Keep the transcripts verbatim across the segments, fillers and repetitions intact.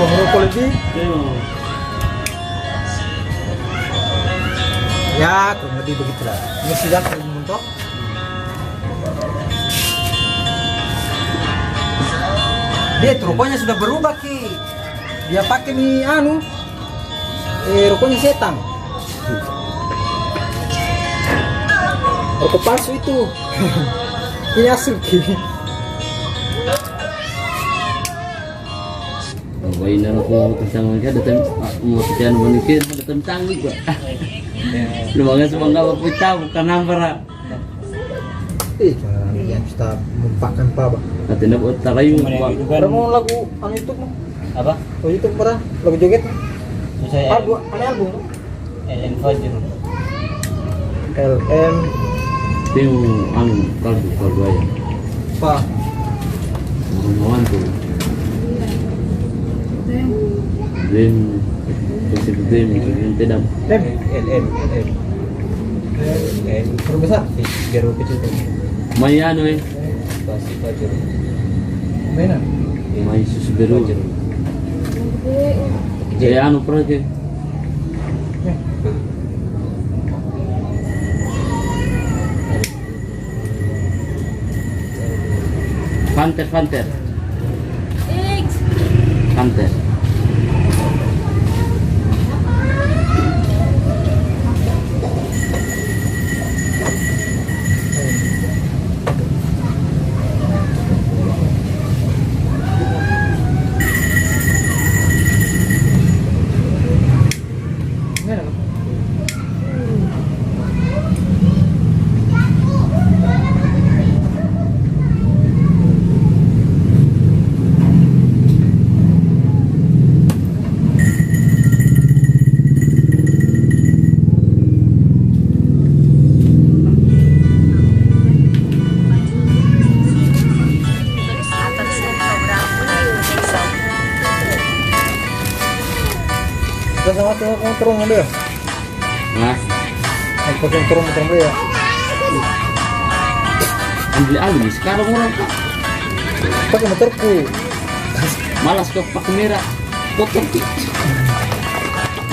Rokok lebih? Ya, kurang lebih begitulah. Ini sudah mentok. Dia itu rokoknya sudah berubah, Ki. Dia pakai mi anu, eh, rokoknya setang. Rokok palsu itu. Ini asli, Ki. Baina rokok, tentang ada tem-, mau tentang manusia, ada tentang juga. Lu banget semua nggak mau tahu, bukan nampak. Eh, jangan yang kita mempakkan apa, Bang? Nanti nak buat tarayu, Bang. Ada mau lagu anu YouTube, Bang? Apa? Oh, YouTube, Bang. Lagu joget. Susah ya? Album, ada album, Bang? L M Fajr. L M. Teu, anu, kalbu, kalbu ayam. Apa? Orang mau tuh. Dem. Positif dem, positif dem. Dem. L M, L M. L M. Profesor, biar kecil tuh. Mai anu, eh. Pasti Fajr. Mana? Mai susu beru. Fajr. Jadi anu, pernah ke? Panter, panter. Panter. Udah sama tuh, kamu terus ngambil. Hah? Aku pakai motor, motor dulu ya. Ambil alih sekarang orang. Pakai motorku. Malas kau pakai merah. Kotor ki.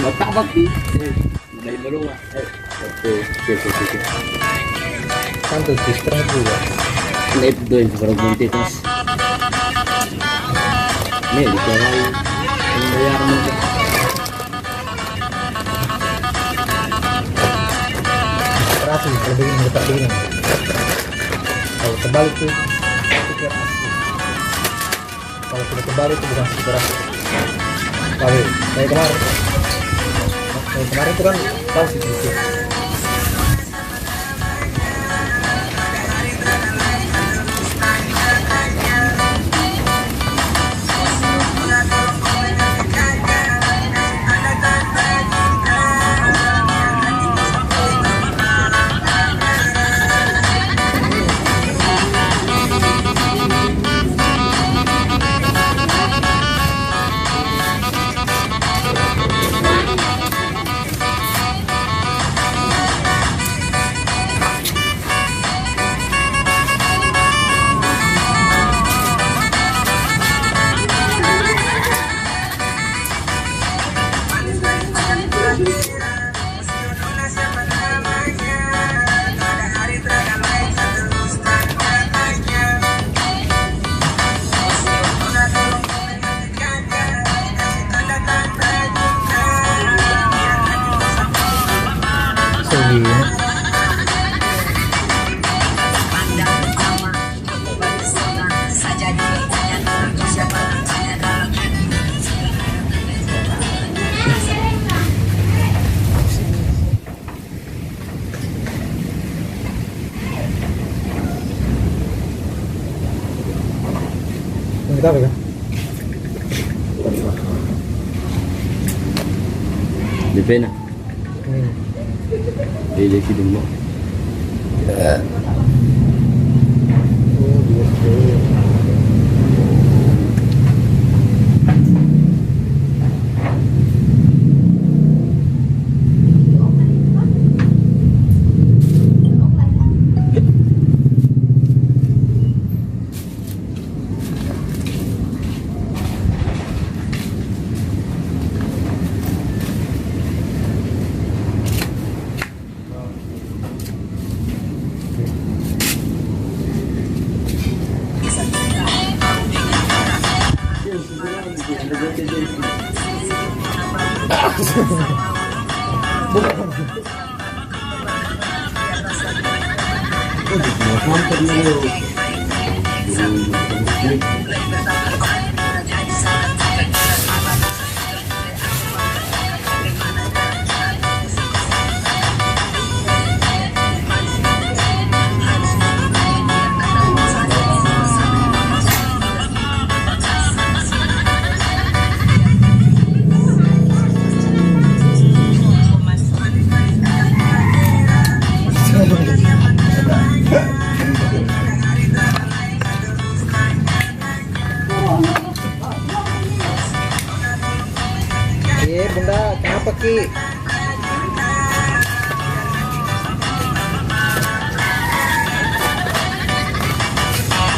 Nggak tabak ki. Eh, dari baru nggak? Eh, oke, oke, oke, oke. Pantas sih, sekarang aku ya. Ini itu yang sekarang nanti tas. Ini di bawah. Yang bayar mungkin. Berhasil kalau begini, dekat begini. Kalau terbalik tuh, stiker asli. Kalau sudah terbalik itu bukan stiker asli. Kalau kayak kemarin, kayak kemarin itu kan tahu sih, stiker. Yang kita apa, kan? Di pena. Hmm. Iya, iya, sih, dulu. Oh, dua puluh. Iya, Bunda, kenapa, Ki?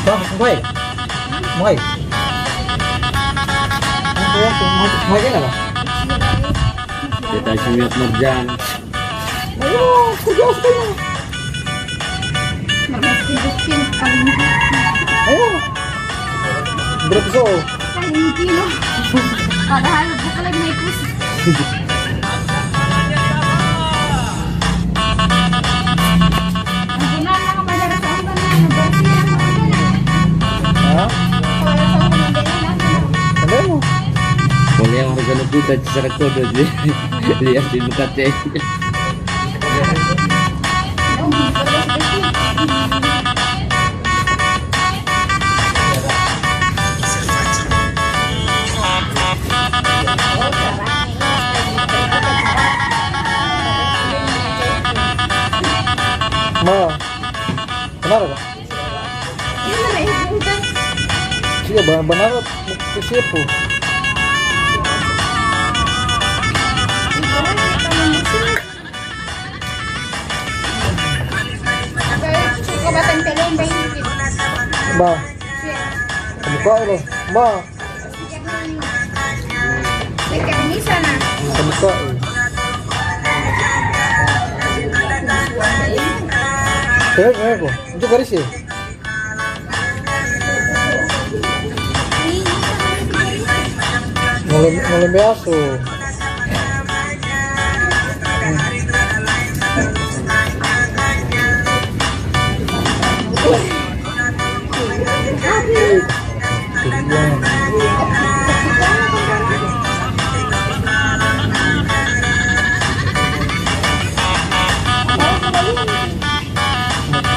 Bang, mulai. Mulai. Mulai, mulai, mulai, mulai, Bang. Kita sini marjang. Ayo, kerja sekali. Nggak mesti booking, paling Ayo. Berapa so? Paling kilo. Padahal bukan lagi naik bus. Hah? Ada mau? Boleh yang harga lebih ke secara kode, lihat di muka teh. Ma, kenapa, Kak? Iya, benar, benar, itu siapa? Ba. Buka lo. Ba. Buka. Eh, eh, kok. Itu garis ya? Mulai, mulai biasa.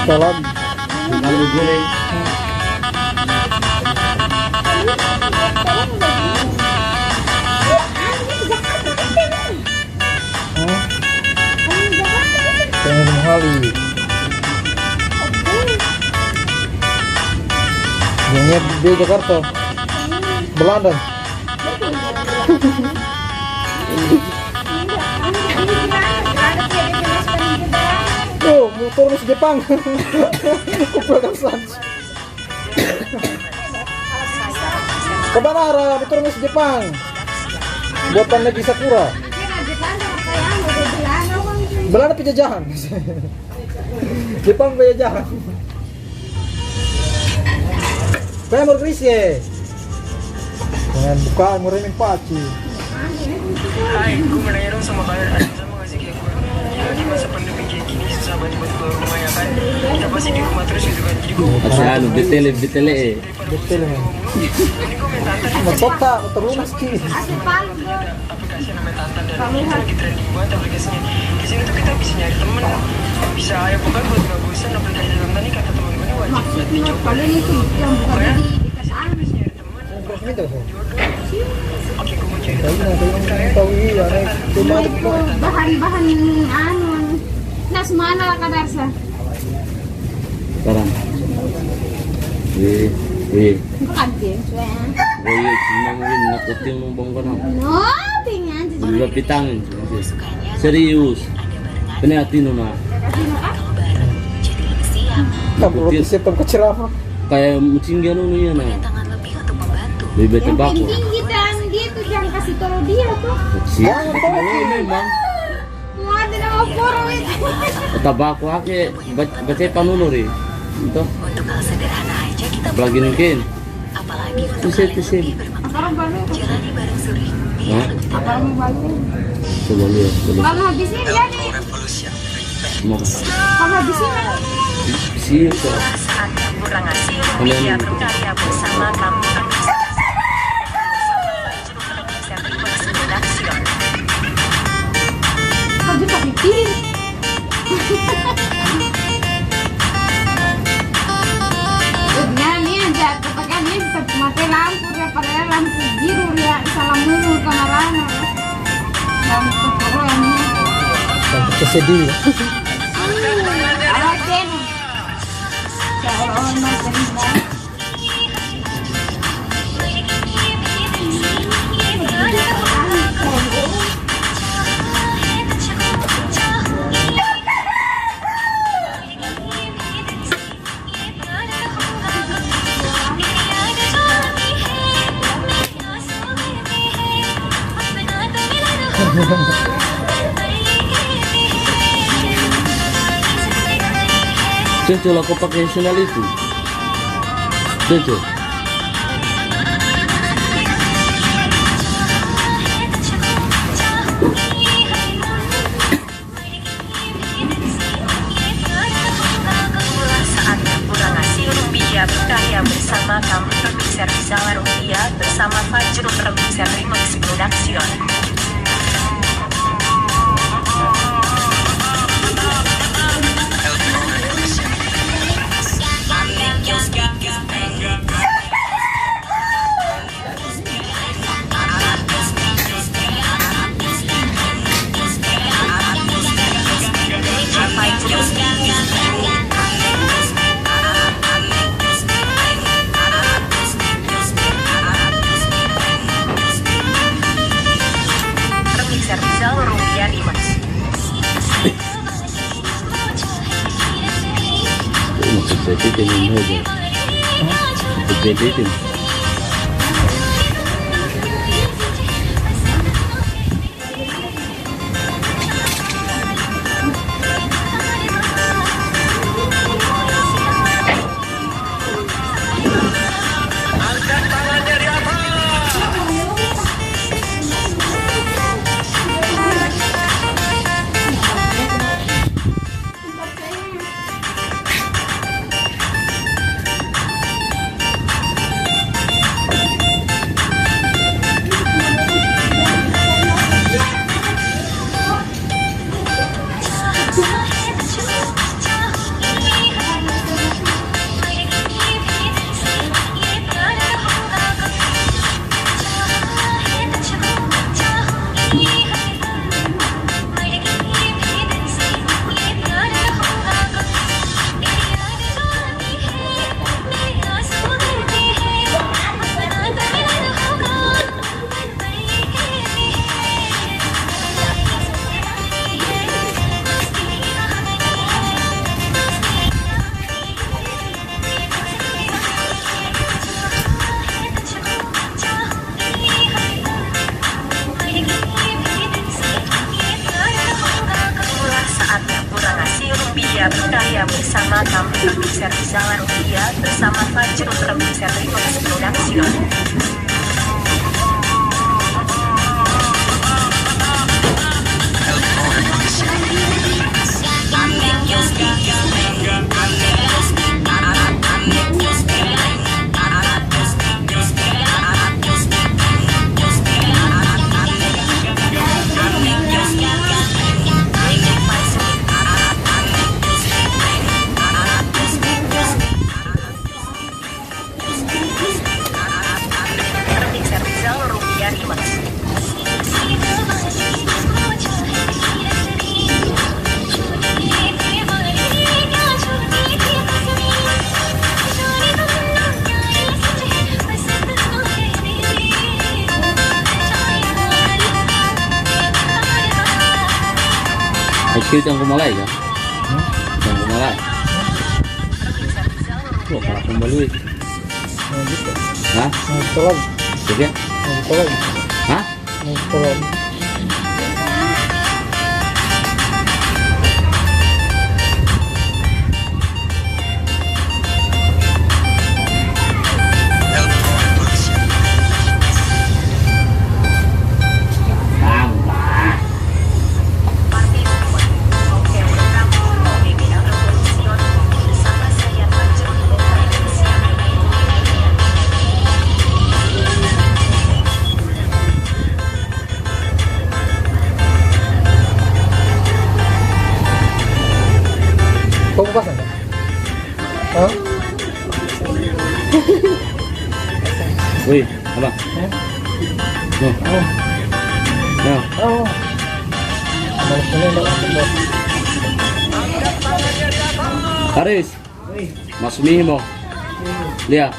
Salam. Lalu goreng. Hah? Pengen mahali. Dunia di Jakarta. Belanda. Oh, motor masih Jepang. Kupelkan sans. Kebenaran, motor masih Jepang. Buatan lagi Sakura. Belanda penjajahan. Jepang penjajahan. Kayak mau Inggris ya. Jangan buka, mau remeng paci. Hai, gue mau nanya dong sama kalian, ada bisa nggak sih kayak gue? Lagi masa pandemi kayak gini, susah banget buat keluar rumah, ya kan? Kita pasti di rumah terus gitu kan. Jadi gue Masih anu, B T L, B T L, eh. Betul, men. Ini gue minta antar. Masota, terlunas ki. Aplikasi namanya Tantan dan itu lagi trending banget aplikasinya. Di sini tuh kita bisa nyari temen, bisa, ya, pokoknya buat nggak bosan, aplikasi Tantan ini kata temen gue ini wajib buat dicoba. Kalau itu yang bukan jadi dikasih anu. Oke, gue mau cerita. Tahu, tahu, iya, aneh. Cuma itu bahan-bahan anu, nas mana lah kadarsa. Sekarang. Eh, eh. Bukan dia, suara. Gue iya, cuma mungkin nakutin mau bongkar. No, tinggal. Juga pitangin. Serius. Ini hati nuna. Hati nuna. Kamu roti siap ke ceramah. Kayak mucing ganu ya, nah. Lebih bete bako. Yang penting kita dia tuh jangan kasih tahu dia tuh. Siap. Memang. Mati nama poro itu. Tabako ake, ba-, baca panunu ri. Itu. Untuk hal sederhana aja kita apalagi mungkin. Apalagi untuk hal yang lebih bermakna. Jalani bareng Suri. Hah? Apa mau balik? Coba lihat, coba. Bang, habisin jadi. Mau apa? Bang, habisin. Siap, Kak. Saatnya kurang asing. Kalian. Dia berkarya bersama kami. Kau juga bikin. Nah, nih, aja, katakan nih, mati lampu, ya, padahal lampu biru, ya, salah mulu, kamarana. Lampu korona. Lampu kesedih. Awas, Den. Ya Allah, Allah, Allah. Cocok lah kau pakai sandal itu. Cocok. Saatnya kurang asing Rumbia berkarya bersama kami, produser Rizal Rumbia bersama Fajrul, produser Remix Production. Maksud saya itu yang mau aja. Maksud saya itu. Saatnya kurang asing Rumbia berkarya bersama kami, produser Rizal Rumbia bersama Fajrul, produser Remix Production. Ayo, kita yang kumalai, ya? Hmm? Yang kumalai. Wah, kalah kembali. Nah, gitu. Hah? Nah, tolong. Siapa? Nah, tolong. Hah? Nah, tolong. Woi, apa? Hah? Nih. Oh. Nah. Oh. Balas dulu, Bang. Haris. Woi. Mas Mimo. Lia.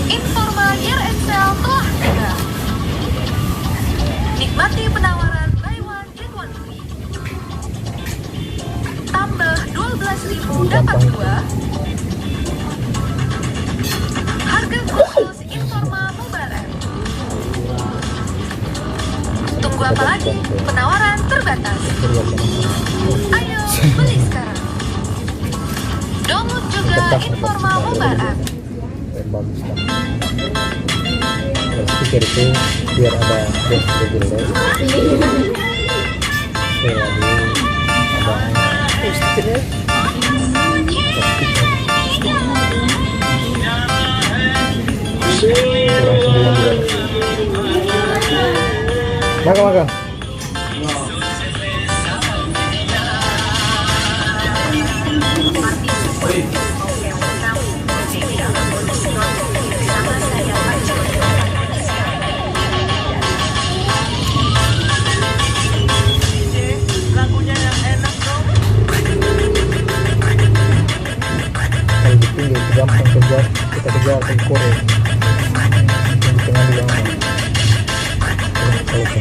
Informa Year End Sale telah tiba. Nikmati penawaran buy one, get one free. Tambah dua belas ribu dapat dua. Harga khusus Informa Mobile App. Tunggu apa lagi? Penawaran terbatas. Ayo, beli sekarang. Download juga Informa Mobile App. Yang bagus, kan? Kalau speaker itu biar ada, biar speaker jelek. Sekali lagi, ada speaker. Kurang sembilan belas. Maka, maka. Kalau di pinggir itu gampang kejar, kita kejar ke Korea. Yang di tengah juga gampang. Kalau, kalau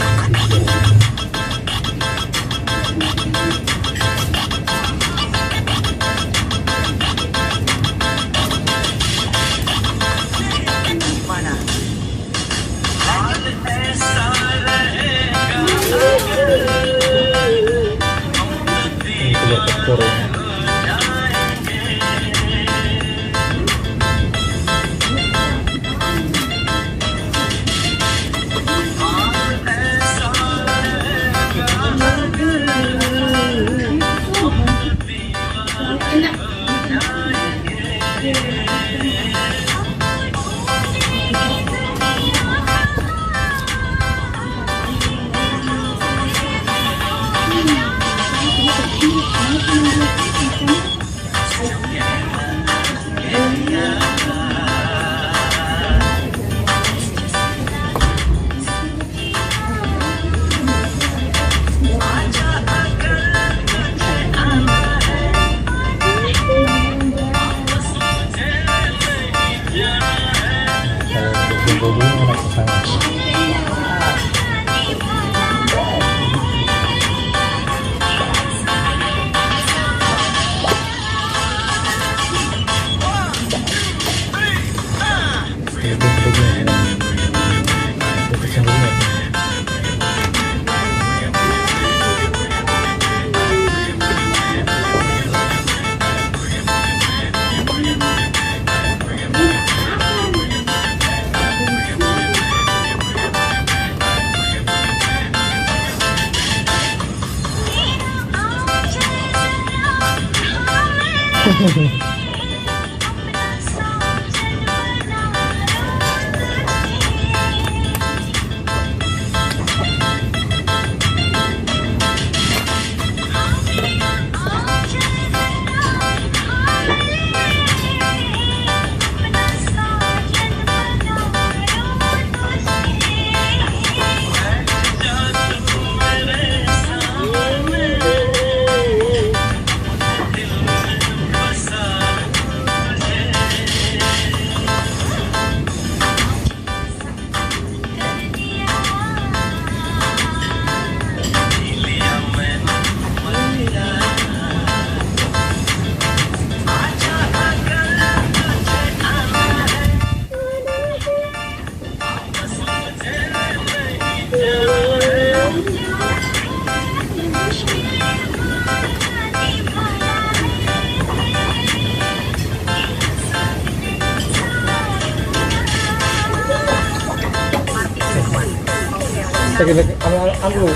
Lagi, lagi, anu, anu, anu dulu.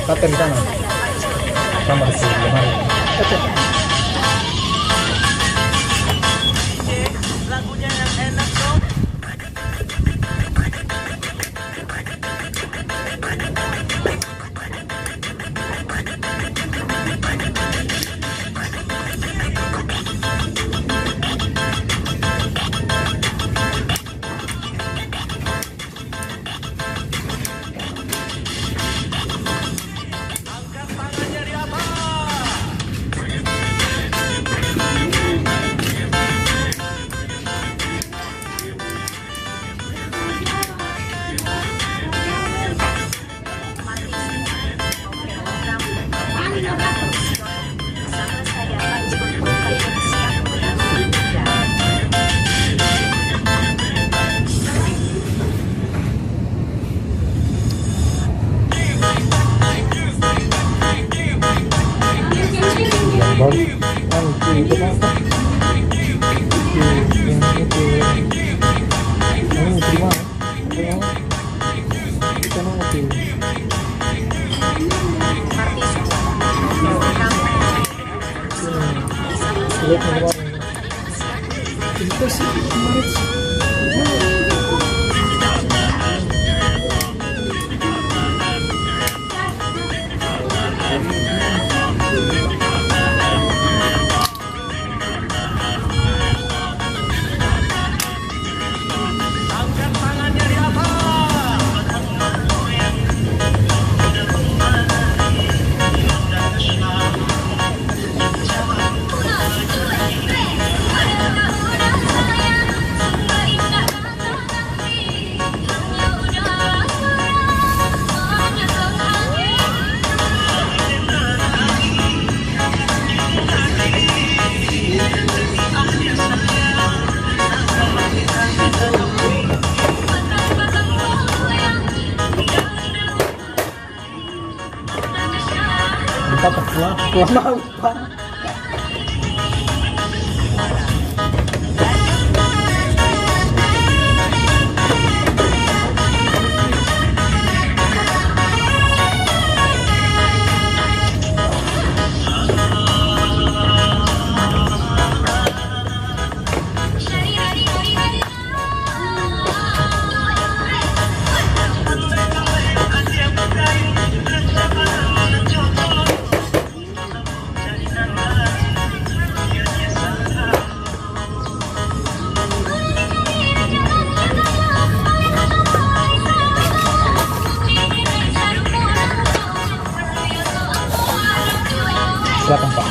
Kata di sana. Sama di sini, lemari. Yang baru, yang itu, itu apa? Itu, yang itu. Ini terima. Empat, dua, dua mau. Silakan, Pak.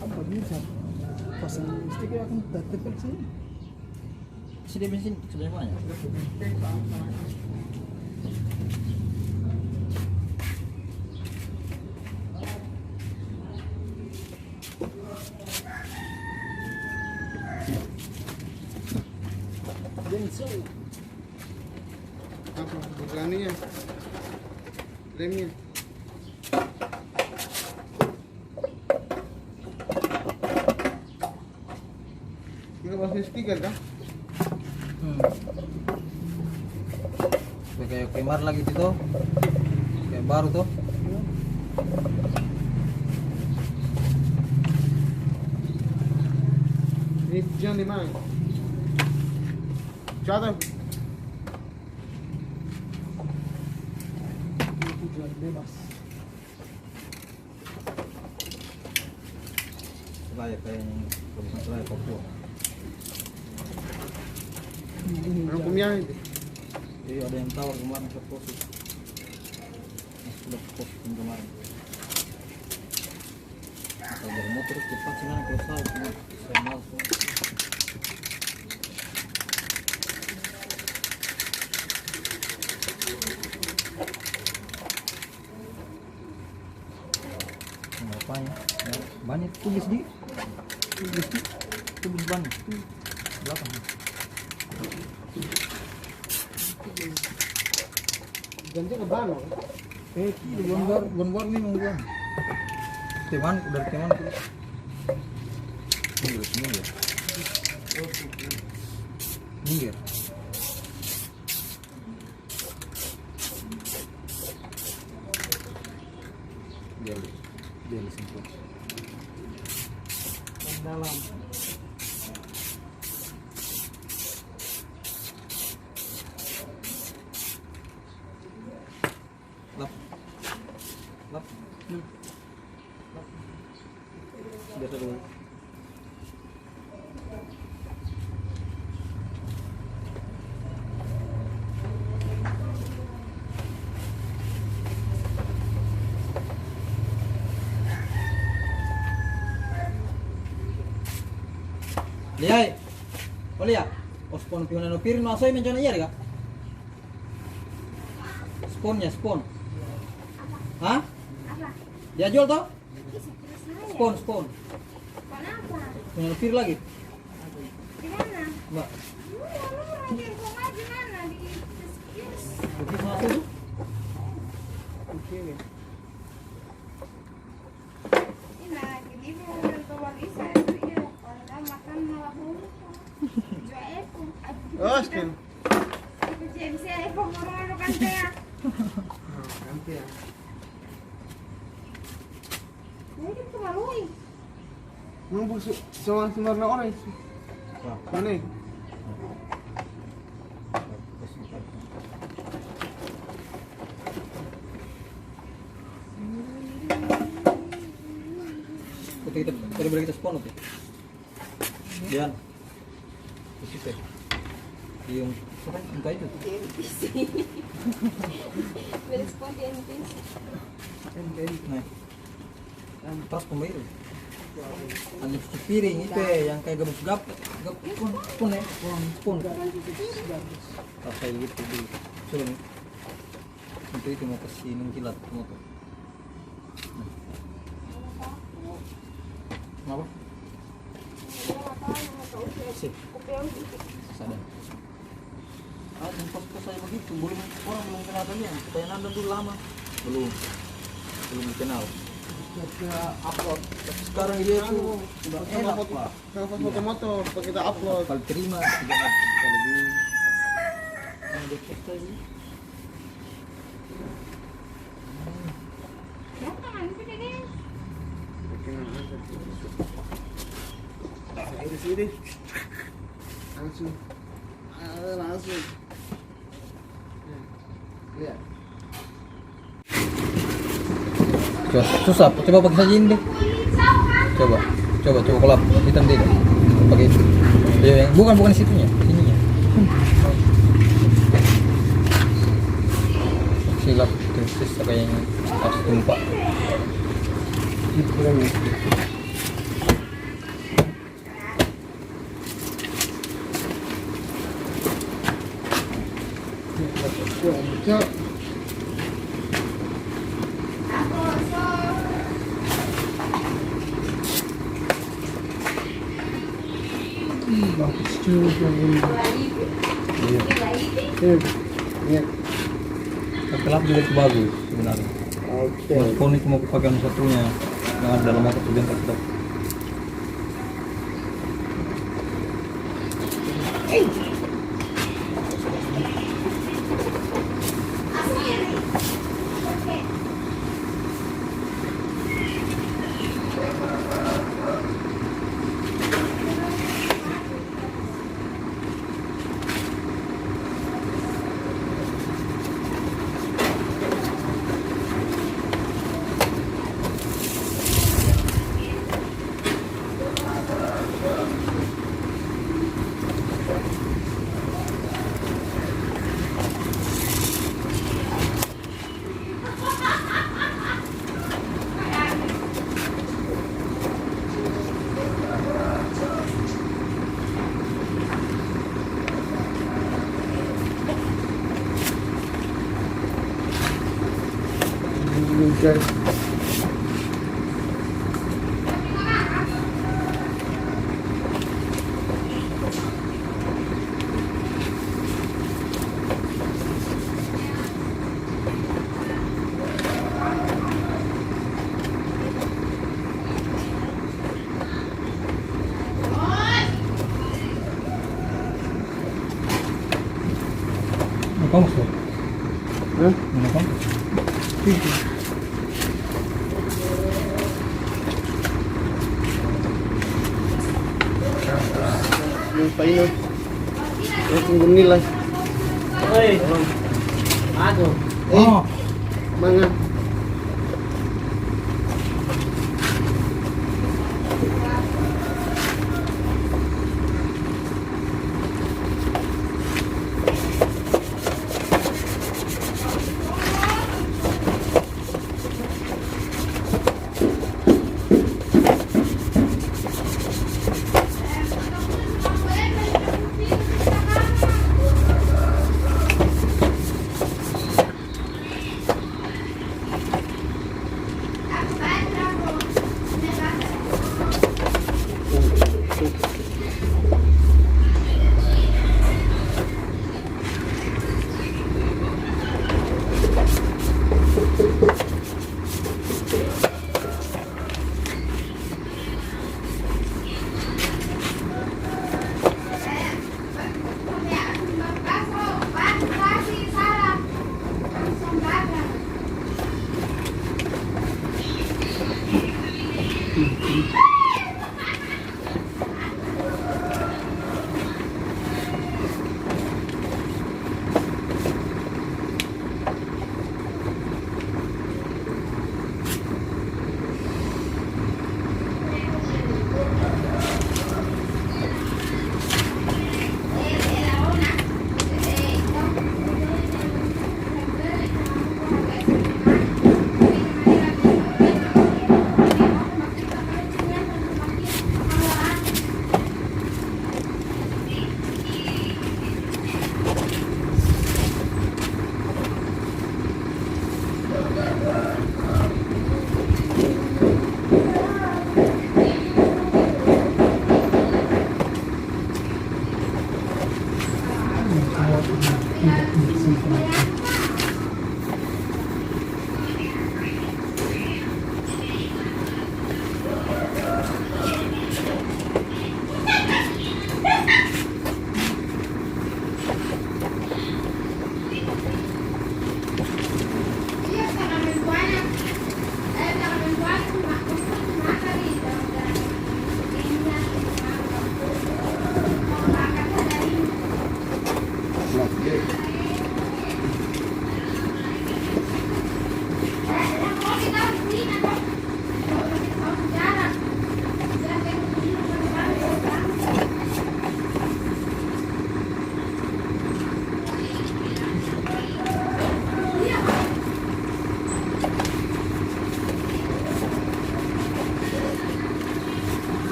Apa bisa? Pasang listrik ya, kan tetep sih. Sini bensin, sebanyak banyak. Bensin. Apa? Bukannya. Remnya. Kita bahas stiker kah? Hmm. Kayak kemar lagi itu tuh. Kayak baru tuh. Ini jangan dimain. Jatuh. Itu jalan bebas. Selayar kayaknya, kalau bukan selayar, Papua. Ini, ini. Iya, ada yang tawar kemarin ke pos. Nah, sudah ke pos kemarin. Kalau bermotor cepat sih, kalau saya, saya malas. Ngapain? Ya, bannya tulis di, tulis di, tulis ban itu belakang. Ganti ke ban, eh, itu ban baru, ban baru memang ban. Teman, dari teman tuh. Minggir, minggir. Minggir. Dia, dia semprot. Dalam. Lap. Lap. Hmm. Lap. Biasa dulu. Liai. Oh, lia. Oh, spon piuna no piring no asoi mencana iya, Kak? Sponnya, spon. Hah? Apa? Dia jual toh? Spon, spon. Spon apa? Yang pir lagi. Di mana? Mbak. Lu, lu, lu, yang kau maju mana? Di, di, di, Begitu masuk tuh. Oke, nih. Ina, gini, mau nonton warisan itu, iya. Orang makan malah bulu. Jual Eko. Aduh, Oh, kita, skin. Itu James ya, Eko, ngomong-ngomong kan, ya. Oh, kan, ya. Ini kan terlalu. Nunggu su-, soal sebenarnya orang itu. Wah. Mana? Kita, kita, kita beri kita spon, oke? Yan. Di situ. Yung, siapa? Yung kayo. Di N P C. Respon di N P C. Nah. Pas pembayaran. Ada cuci piring itu ya, yang kayak gabus gap, gap, pun, pun ya, pun, pun. Pas kayak gitu dulu. Coba nih. Untuk itu mau kasih mengkilat motor. Kenapa? Sip. Sadar. Ah, yang kos-kos saya begitu, belum, orang belum kenal kalian. Supaya nanda dulu lama. Belum. Belum dikenal. Kita upload. Sekarang dia tuh udah enak, Pak. Kalau pas foto-foto, kita upload. Kalau terima, kita upload. Kalau di, kalau di foto ini. Saya di sini. Langsung. Ah, langsung. Iya. Coba, susah, coba pakai saja ini deh. Coba, coba, coba kolap hitam deh. Pakai itu. Iya, yang bukan, bukan situnya, sininya. Silap, terus apa yang pas tumpah. Bagus juga ini. Iya. Iya. Iya. Tapi lap juga itu bagus sebenarnya. Oke. Mas Poni cuma pakai anu satunya. Yang ada dalam motor tuh, biar tak. Apa maksud? Hah? Apa? Lupa ini. Ini tunggu nilai. Oi. Aku. Eh. Oh. Manga.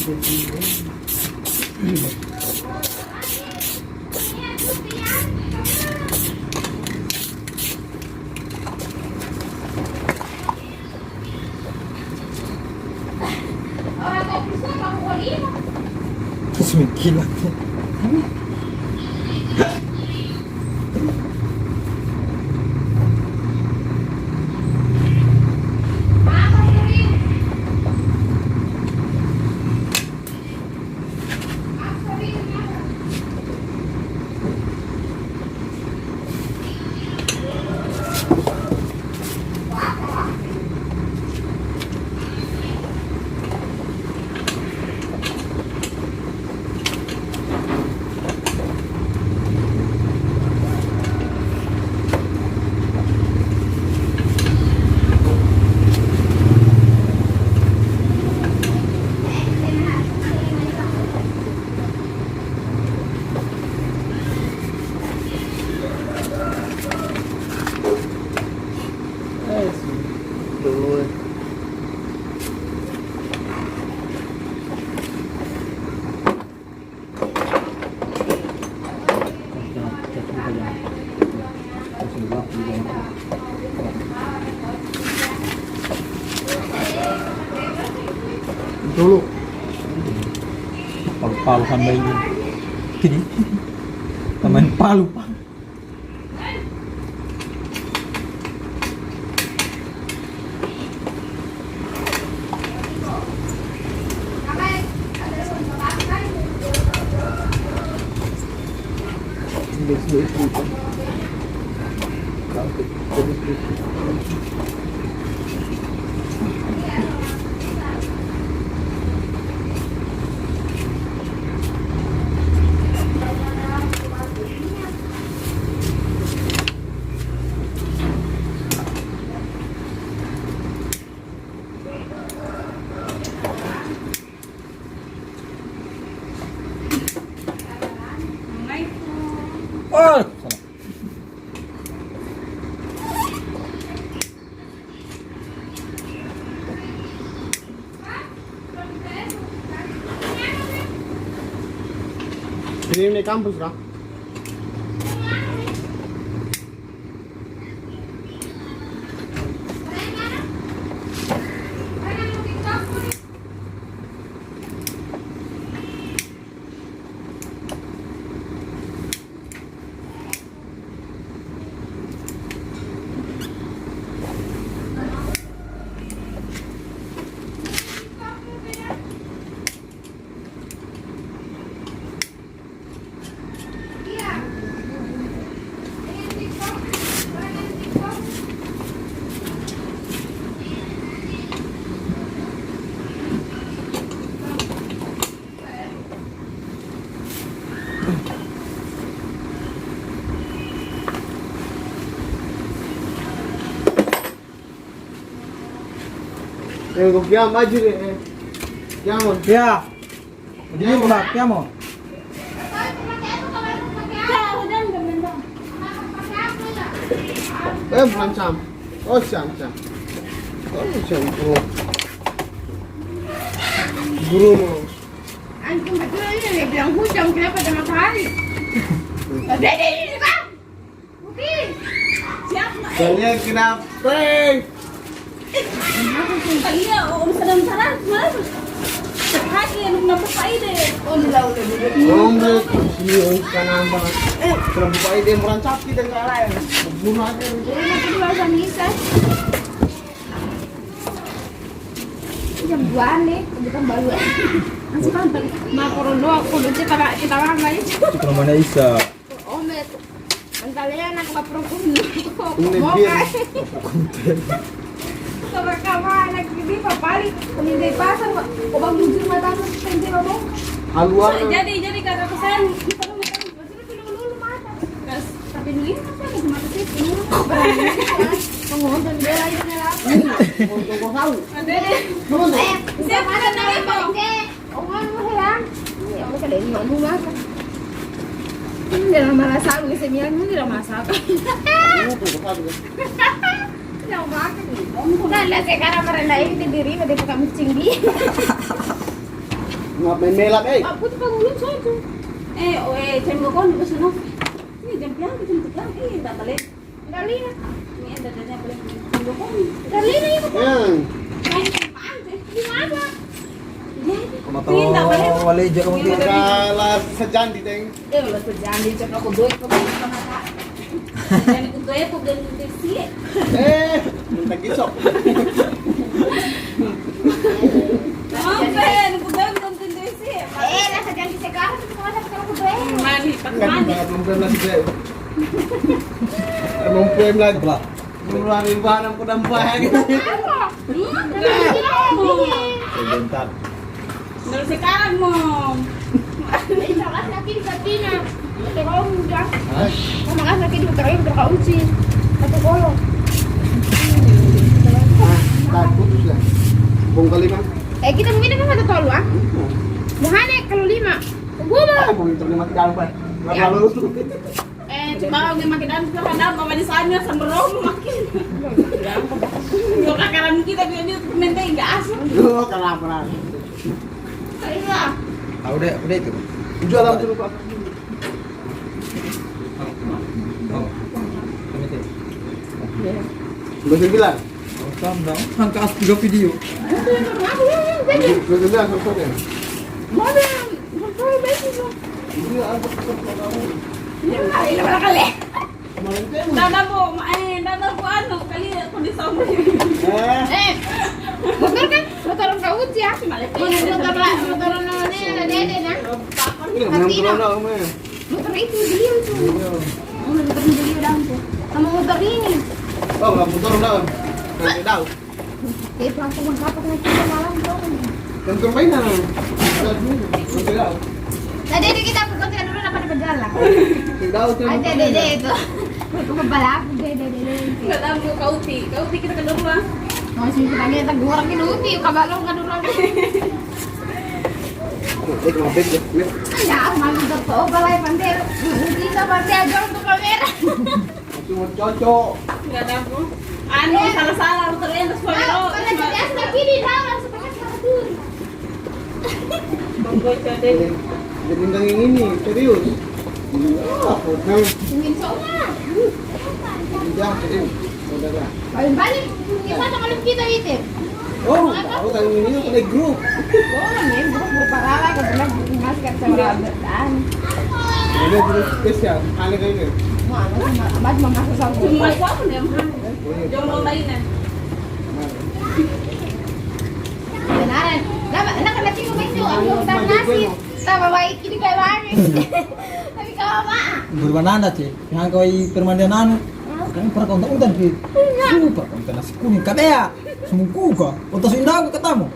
Terus mengkilat. Dulu. Palu-palu kan bayi. Jadi, pemain palu. Oh, salah. Ini, ini kampus, Kak. Eh, kau kiam baju deh, eh. Kiam, Mon. Ya. Jadi, Mbak, kiam, Mon. Eh, bukan Sam. Oh, Sam, Sam. Oh, Sam. Oh. Guru mau. Anjing, betul ini, dia bilang hujan, kenapa ada matahari? Ada, ada ini, Bang. Budi, siap, Mak. Kalian kenapa? Iya, om sedang salah, Mas. Sekali yang kenapa Pak Ide? Oh, enggak, udah, udah. Om, iya, kanamba. Eh, kenapa Pak Ide merancaki dan lain? Bunuh aja. Ini tuh bahasa Indonesia. Jam dua nih, bukan baru. Masih pantang. Nah, corona doang, kudu kita, kita lama itu. Cuma mana Isa? Ome, antalea anak baprokun. Ini mau biar. Kai. Sama kama anak ini papali, ini dari pasar, kok bang bujur mata aku, kan dia ngomong. Haluan. Jadi, jadi kata pesan, kita mau makan, masih dulu, dulu mata. Gas, tapi dulu ini apa nih, mata sih? Ini apa? Penguntung dia lagi, dia lagi. Untung kau tahu. Ada deh. Belum. Eh, siapa kan nama itu? Oh, anu, heran. Iya, oke deh, ini mama. Ini dalam masalah, ini dalam masalah. Dalam masalah. Nah, lah, sekarang merendah ini diri, udah buka micing di. Main melak, eh. Apa tuh pangulun soal tuh? Eh, oh, eh, cembo kon, basa Novi. Ini jam piang, jam tiga, eh, tak balik. Galina. Ini ada, ada apa lagi? Cembo kon. Galina itu. Hmm. Main apaan tuh? Di mana? Iya, iya. Kamu tahu, pindah balik. Wale aja kamu. Iya, tuh. Kalah sejandi, Teng. Eh, wala sejandi, cek aku duit, aku bukan apa. Jadi, aku duit, aku ganti besi. Eh, minta kisok. Apa? Aku duit, aku ganti besi. Eh, lah sejandi sekarang, itu kemana, sekarang aku duit? Mani, pas mani. Enggak, belum pernah sih, Teng. Belum pernah. Apa? Duluan ibadah aku dampah. Apa? Hmm, kenapa? Sebentar. Dari sekarang, Mom. Ini salah laki di Sabrina. Terus udah. Hah? Sama kan laki di Utara, Utara Uci. Satu kolo. Ah, tak putus ya. Bongkar lima. Eh, kita minum kan satu tolu, ah? Hmm. Buhane kalau lima. Gua mau. Ah, mau minta lima tiga, Pak. Nggak, ya, lalu. Eh, coba lagi makin dalam, coba dalam, Mama di sana, sambil romo makin. Nggak kakaran kita, dia, dia menteng, nggak asik. Loh, kenapa? Ayo lah. Ah, udah, udah itu. Jual langsung, Pak. Oh, oh. Iya. Udah sembilan. Oh, tambah. Angka as tiga video. Udah sembilan, selesai deh. Mana? Iya, ada. Iya, iya, mana kali? Dada, Bu, ma-, eh, dada, Bu, anu, kali aku disamber. Eh. Eh, motor kan? Motor Kak Uci, ya? Motor, motor, motor, motor, dede, nah. Iya, motor Kak Uci. Motor itu, beliau itu. Iya. Oh, motor beliau, dah, Bu. Sama motor ini. Oh, motor, dah. Nanti tahu. Itu aku mengkapa kena kita malam tuh. Yang termain, ah. Tadi itu kita aku kontak dulu, apa dapat jalan? Tidak tahu, saya. Aja deh, deh, itu. Aku kepala aku, deh, deh, deh, deh. Nggak tahu, Kak Uti. Kak Uti kita ke dulu, ah. Oh, sini kita lihat, aku orang ini Uti, kabar lo nggak dulu. Eh, kenapa, ya? Ya. Ya, malu betul, balai pantai. Uti, kita pantai aja untuk kamera. Cuma cocok. Nggak ada, Bu. Anu, salah-salah, rute terus. Nah, kalau jadi asli gini, nah, langsung pakai sepatu. Bang Boy, jadi. Jadi, jadi yang ini, serius. Iya, bener. Ingin soal. Iya, serius. Saudara. Paling-paling, kita sama lu kita itu. Oh, tahu kan ini kan pada grup. Oh, ini grup berparah lah, kebetulan masih kan sama Albert, kan. Ini grup spesial, aneh kayak ini. Wah, amat, amat, amat, masuk sama. Semua itu apa nih, Bang? Jomblo lainnya. Benaran. Lah, enak kan lagi rumah itu, aku utang nasi. Tambah baik ini kayak bagus. Tapi kalau apa? Bermanana, Cek. Yang kau i permandian anu. Kan pernah kau utang, Cek. Iya. Super, kau utang nasi kuning, kabea. Semua kuka, otas indaku katamu.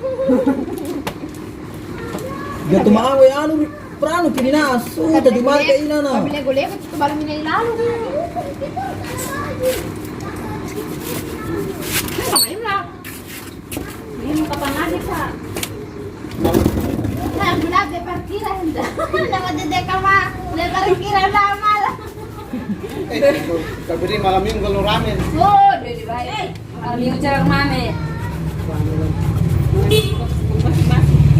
Dia tu mau ya anu, peranu kini nasu, tadi marka ina na. Pamilya gulai, aku tuh baru minai lalu. Ini kapan lagi, Pak? Nah, benar, dia parkiran. Nama dia, dia kamar, dia parkiran lama lah. Eh, tapi di malam minggu kalau rame. Oh, dia dibayar. Kalau minggu cerah mane?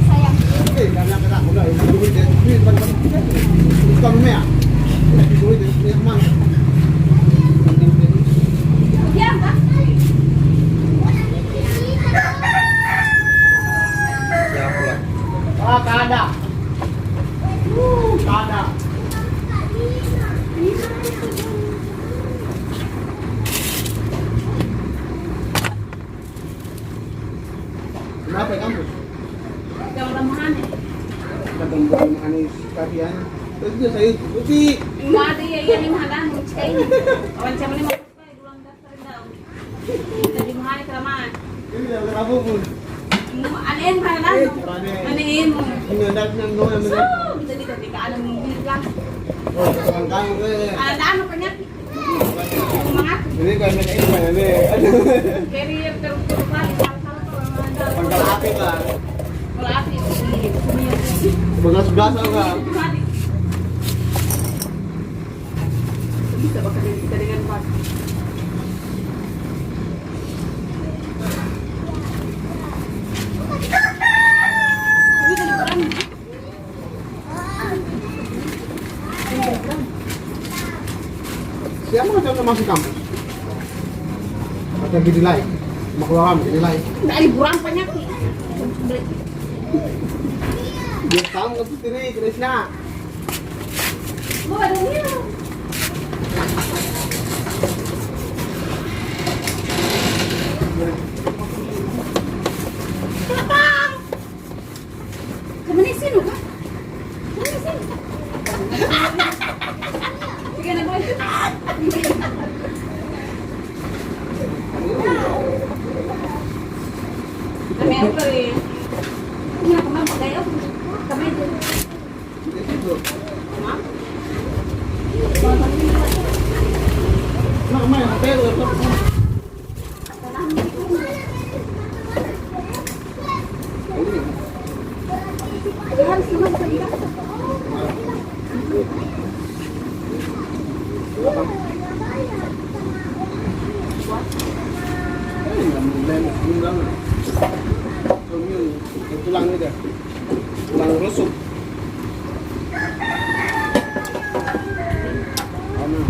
Sayang. Eh, kami angkat aku dah. Ini duit deh. Ini tempat kita. Bukan mea. Ini duit deh. Ini aman. Iya, Pak. Ya, mulai. Ah, kada. Uh, kada. Kenapa kamu? Jam berapa nih? Jam berapa nih, Kak Dian? Terus dia saya ikuti. Enggak ada, ya, iya, ini mah ada, mau cek. Orang jam lima. Jadi, mahal kelamaan. Ini udah berapa pun? Aneh, mahal. Eh, aneh. Aneh, mau. Ini udah, yang doang, yang so, bisa dikatakan ada mobil, kan? Oh, orang kamu, eh. Ada anu penyakit. Ini kan, ini kan, ini. Aduh. Carrier terus, terus balik, salah-salah tuh, orang ada. Pangkal api, Pak. Kalau api, iya. Bekas gas, Pak. Mati. Bisa bakal kita dengan pas. Ini tadi barang. Kan masih kampus. Ada jadi lain. Mau keluar jadi lain. Dari burang penyakit. Dia tahu nggak tuh ini, Krisna? Mau ada dia. Datang. Kemana sih lu, Kak? Kemana sih? Tiga anak gua itu. Kami yang beri. Ini aku mau pakai apa? Kami itu. Nah, main H P lu, laptop. Tulang itu, tulang rusuk. Anu.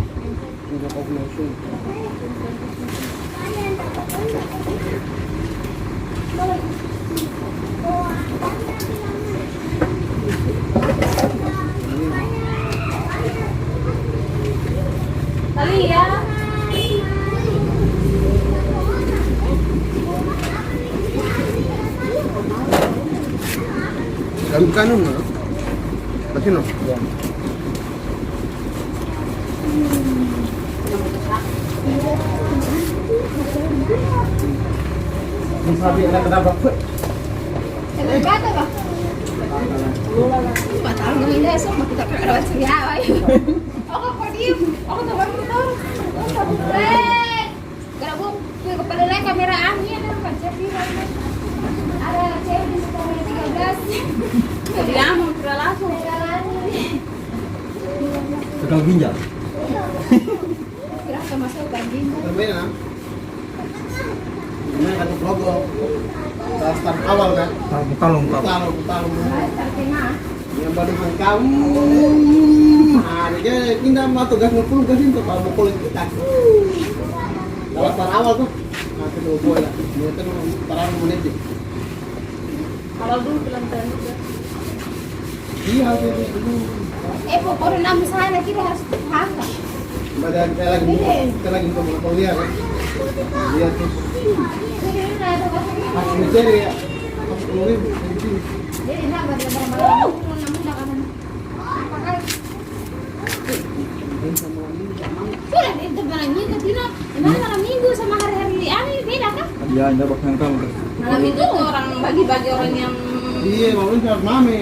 Kali ya. Kanu-kanu, no? Pasti, no? Sabi ada kenapa? Kenapa tuh, Bang? Batal dong ini, esok mau kita ke rawat sini, ya, ayo. Aku kok diem, aku tuh baru tuh. Gerak, Bu. Tuh, kepala kamera angin, ada empat jam, ada cewek di sekolah tiga belas. Jadi, anu, sudah langsung. Gagal ginjal. Kira sama saya gagal ginjal. Permainan, ah. Permainan kartu kelompok. Daftar awal, kan? Tahu, tahu, tahu. Tahu, tahu. Yang baru kau, hmm, hari ke pindah mah tugas ngepul ke sini, kalau mukul kita. Kalau tar awal tuh, nah, kita bola. Dia kan tarang menit. Awal dulu pelan-pelan juga. Iya, itu dulu. Eh, pokoknya enam sana kita harus paham. Badan saya lagi, iya, kita lagi buka kuliah, kan? Iya, tuh. Iya, ada apa? Pas mencari, ya. Pas kuliah, jadi. Jadi, nah, badan-badan malam, namun, namun, namun, namun, Sudah, itu malam minggu, Tino. Emang malam minggu sama hari-hari anu ini beda, kah? Iya, enggak bakal kamu. Malam minggu tuh orang bagi-bagi orang yang iya, malam minggu harus mame.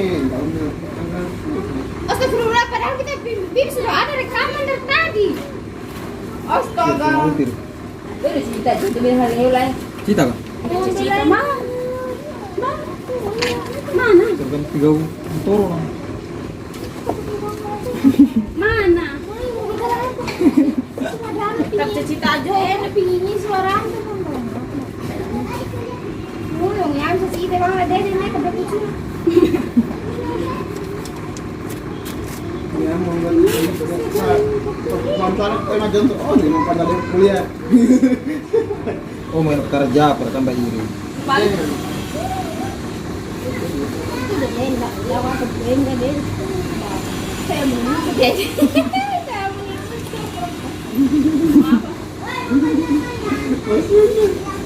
Astagfirullah, padahal kita bim, bim sudah ada rekaman dari tadi. Astaga. Iya, cuma hampir. Udah cerita aja, itu bilang hari ini ulang. Cerita, Kak? Udah cerita, Bang. Bang. Mana? Tergantung tiga turun. Mana? Tapi cerita aja, eh, tapi ini suara apa, Bang? Mulung, ya, bisa cerita, Bang, ada yang naik ke belakang. Ya, mau nggak, mau cari tema jantung, oh, ini mau pada kuliah. Oh, main kerja, pada tambah iri. Paling itu udah enak, ya, waktu enak deh. Saya menunggu deh. Saya menunggu. Apa?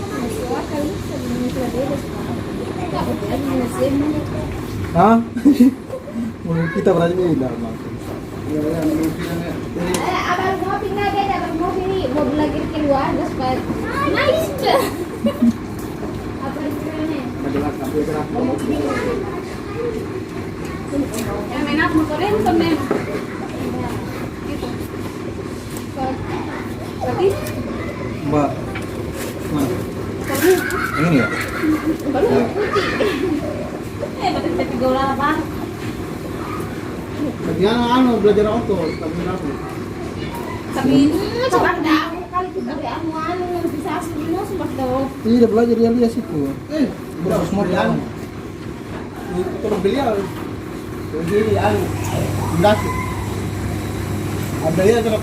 Masuk akal, saya menunggu deh. Hah? Mau kita berarti beda, Bang. Iya, iya, menurut kita, ya. Eh, abang ngopi nggak beda, abang ngopi nih, mau belajar keluarga supaya nice. Apa istilahnya? Nggak jelas, tapi kenapa? Yang enak motorin, temen. Gitu. Tapi Mbak. Mana? Yang ini ya? Baru putih. Eh, tapi, tapi gula apa? Bagian anu, belajar oto, tapi berapa? Tapi ini coba dah, kali kita anu, anu, bisa asli, mau sumpah dong. Iya, udah belajar dia lihat situ. Eh, proses motor. Terus beliau, jadi, anu, dasi. Ada ya, terus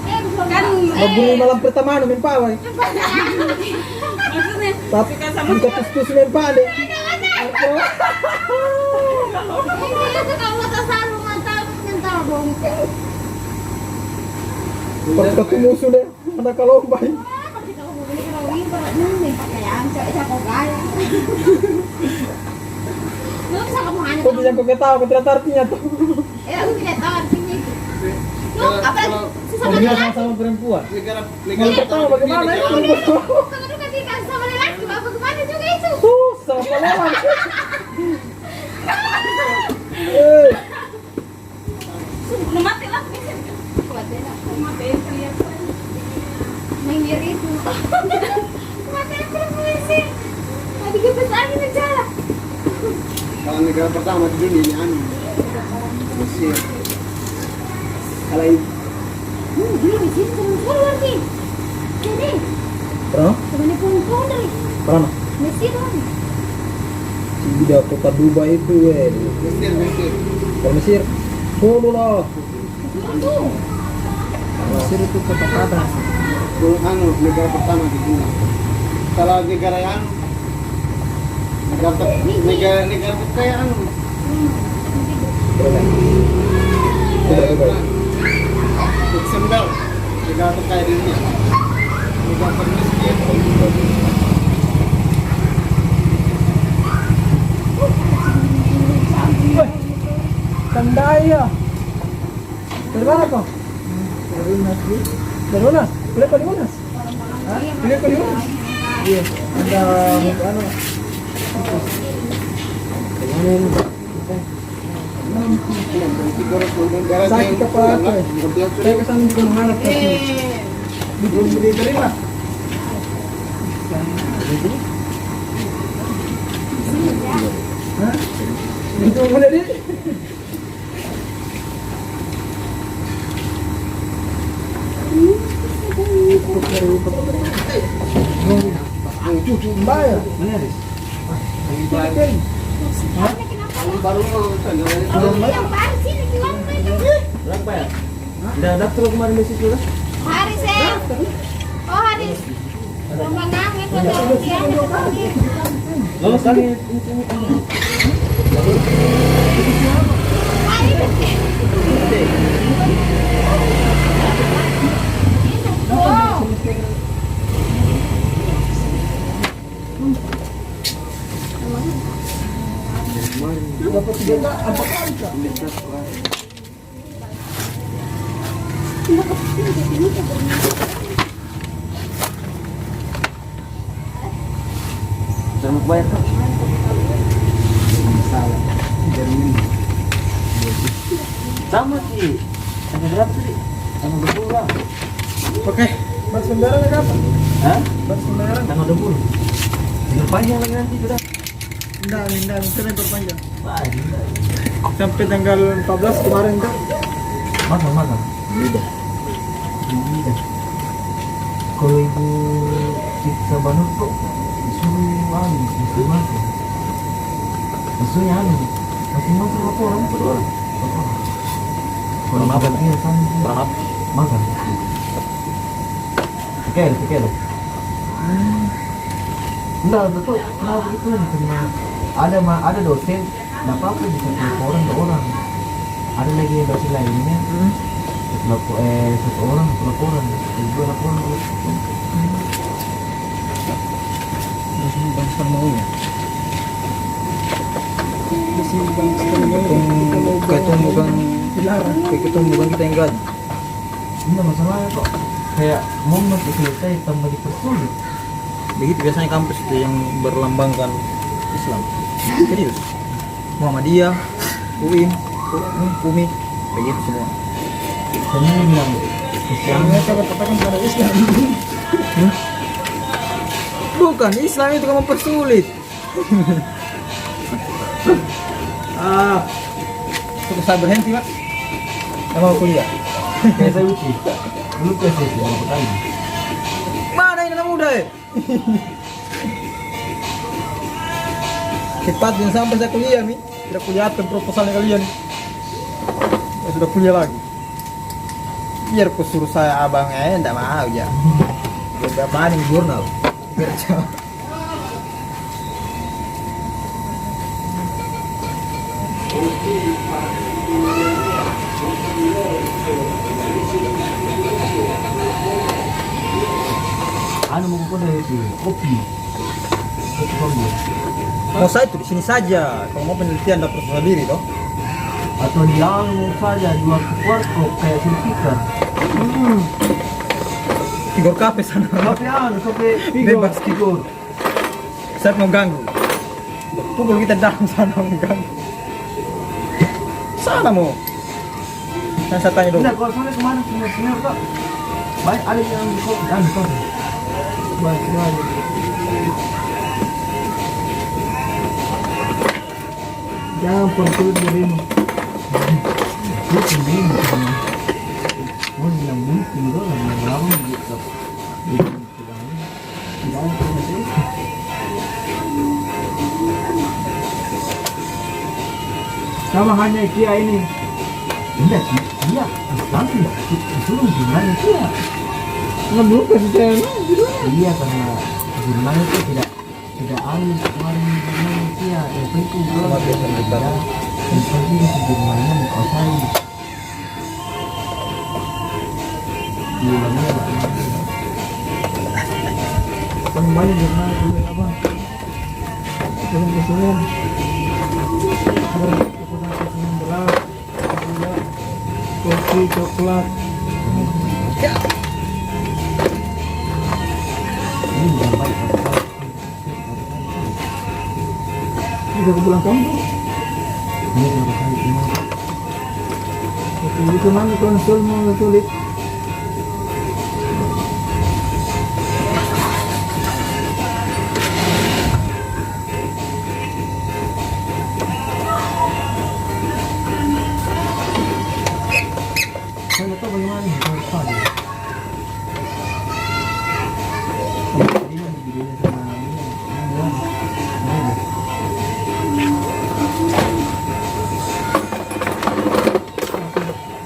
Kan, malam pertama nu mempa wai. Maksudnya, tapi kan sama mingka tus-tus mempa deh. Ini itu kalau tak saru, mantap, mantap, bongkar. Pas ketemu sudah, ada kalau baik. Kok bisa kau ketawa, kau tidak tahu artinya tuh. Eh, aku tidak tahu artinya itu. Loh, apalagi sesama lelaki. Dia sama perempuan. Negara, negara pertama bagaimana itu? Kalau dekat dia kan sama lelaki, apa gimana juga itu? Susah, apa lewat? Eh. Sudah mati lah, bisa. Mati lah. Mati, iya. Minggir itu. Mati, aku polisi. Tadi kipas angin di jalan. Kalau negara pertama di dunia ini anu, Mesir. Kalau i- Hmm, dia Mesir terus keluar nih. Sini. Pernah? Temannya pun dari Pernah? Mesir kan. Tidak, kota Dubai itu, eh. Mesir, Mesir. Kalau Mesir, Solo lah. Mesir itu kota Padang. Anu, negara pertama di dunia. Kalau negara yang, negara ter-, negara, negara terkaya anu. Coba, coba. Luxembourg, negara terkaya di dunia. Negara termiskin. Weh, tandai ya. Dari mana kau? Dari Unas. Dari Unas? Kuliah apa di Unas? Hah? Kuliah apa di Unas? Iya, ada anu. Sakit kepala aku, eh. Saya kesana juga mengharap, tapi belum diterima. Hah? Itu mana, Dik? Bayar. Mana, Riz? Hah? Yang baru sini, Kiwang, mereka. Berapa ya? Udah daftar kemarin beasiswa, kan? Haris, eh. Oh, Haris. Lolos lagi. Dapat tiga, empat kali, Kak. Terima bayar, Kak. Masalah. Sama sih. Tanggal berapa tadi? Tanggal dua puluh lah. Oke, Bang, sembarang apa? Hah? Bang, sembarang. Tanggal dua puluh. Diperpanjang lagi nanti sudah. Enggak, enggak, enggak, enggak diperpanjang. Wah, gila. Sampai tanggal empat belas kemarin, Kak. Magang, magang. Beda. Beda. Kalau ibu siksa banget kok, disuruh anu, disuruh magang. Maksudnya anu, masing-masing laporan, satu orang. Laporan. Orang apa? Iya, sama. Orang apa? Magang. Oke, oke. Enggak, betul. Kenapa gitu? Cuma ada ma-, ada dosen, nggak apa-apa bisa laporan ke orang. Ada lagi dosen lainnya, hmm, satu lapo-, eh, satu orang, satu laporan. Jadi dua laporan kalau gitu. Dosen bangsa maunya. Dosen bangsa maunya. Ketung, ketung bukan dilarang. Ketung bukan kita yang gaji. Iya, masalahnya kok kayak mau masuk selesai tambah dipersulit. Begitu biasanya kampus itu yang berlambangkan Islam. Serius. Muhammadiyah, UIN, UMI, begitu semua. Saya bilang, Islam. Yang mereka berkatakan pada Islam. Hmm? Bukan, Islam itu kan mempersulit. Ah, terus saya berhenti, Pak. Nggak mau kuliah. Kayak saya uci. Dulu kayak saya uci, berapa kali? Mana ini anak muda, eh? Cepat, jangan sampai saya kuliah, Mi. Tidak kuliahkan proposalnya kalian. Saya sudah kuliah lagi. Biar kusuruh saya abang, eh, ndak mau, ya. Udah paling jurnal. Kerja. Anu, mau kau dari itu, kopi. Kopi, kopi. Mau saya itu di sini saja. Kalau mau penelitian daftar susah diri, toh. Atau di anu saja, jual ke warkop kayak sertifikat. Hmm. Tigor kafe sana. Kafe anu, kafe Tigor. Bebas. Tigor. Saya mau ganggu. Pukul kita dalam sana mau ganggu. Sana mau. Nah, saya tanya dulu. Enggak, kalau soalnya kemarin senior-senior, Kak. Baik, ada yang di kopi, anu, kopi. Baik, baik. Jangan persulit dirimu. Itu sendiri, mau bilang mungkin doang, bilang lawan gitu. Sama hanya Kia ini. Iya, Ki-, iya, nanti disuruh gimana Kia? Nggak, belum kasih saya, emang gimana? Iya, karena gimana itu tidak, tidak anu kemarin gimana Kia, yang penting doang. Cuma biasa berita. Yang penting si gimana dikuasai. Kan banyak jurnal dulu, apa? Belum kesulitan. Ada keputusan kesulitan berat, gula, kopi, coklat. Ini yang baik, Pak. Bisa ke pulang kampung. Ini berapa kali ini? Itu, itu mana konsolmu tulis? Saya nggak tahu bagaimana ini, saya lupa deh. Sama tadi yang videonya sama ini, yang, yang, yang.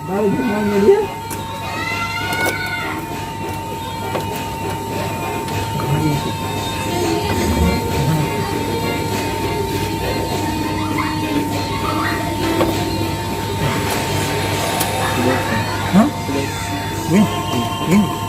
Balik jurnalnya dia. Hah? Ini? Ini?